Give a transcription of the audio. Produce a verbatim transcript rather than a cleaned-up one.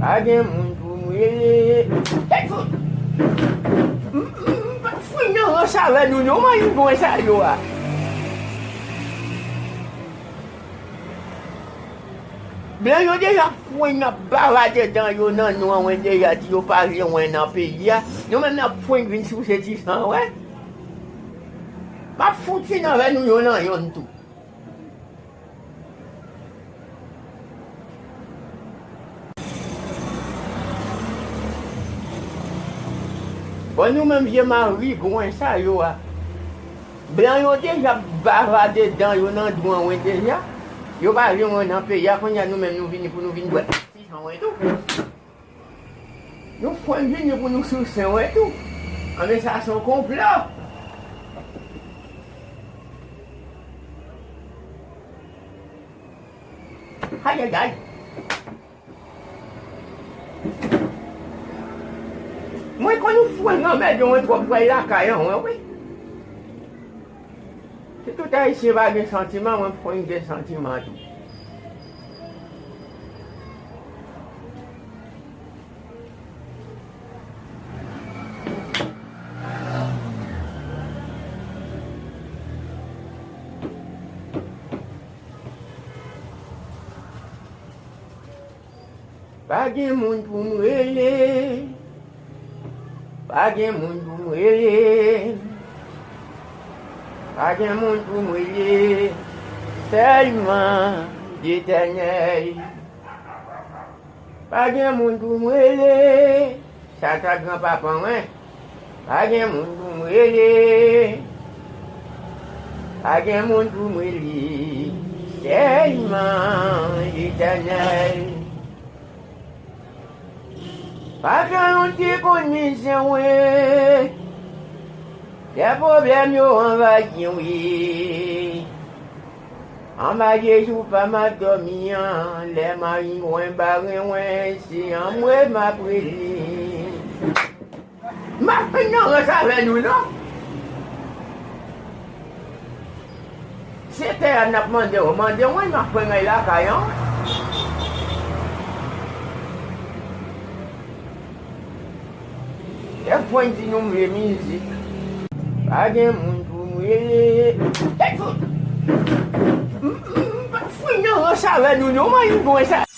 Pa gen moun pou m rele. Tèt fout! M, m, m p ap fwenn nan rans avè nou non, manigwen sa yo a. Blan yo deja fwenn ap bavade dan yo nan nou an, wen deja di yo pa vle wen nan peyi a. Nou menm n ap fwenn vin souse ti san, wè. M ap fouti nan vè nou yonn an yonn tou. Bon, nou menm vye marigwen sa yo a. Blan yo deja bavade dan yo nan dwon wen deja. Yo pa vle wen nan peyi a, kounye a nou menm nou vini pou nou vin bwè ti jan wen tou. Nou fwenn vini pou nou souse wen tou. Anben sa se yon konplo. Ayayay. Mwen konn yon fwenn anmède mwen twòp pral lakay an, wi. Si tout Ayisyen pa gen santiman, mwen fwenn gen santiman tou. Pa gen moun pou m rele. Pa gen moun pou m rele. Pa gen moun pou m rele. Sèlman Letènèl. Pa gen moun pou m rele. Sa ta granpapa mwen. Pa gen moun pou m rele. Pa gen moun pou m rele. Sèlman Letènèl. Pa gen yon ti kout mizè, wi. Lè pwoblèm yo anvayi, wi. Anba Jezi pa m ap dòmi an, lè marigwen bare wen, se anmwe m ap rele. M ap fè yon rans avè nou non. Se tè a n ap mande w, mande w, wi, m ap pran nan lakay an. Lè fwenn di nou m vle mizik. Pa gen moun pou m rele. Tèt fout! M, m, m p ap fwenn nan rans avè nou non, mwen, mwen sa.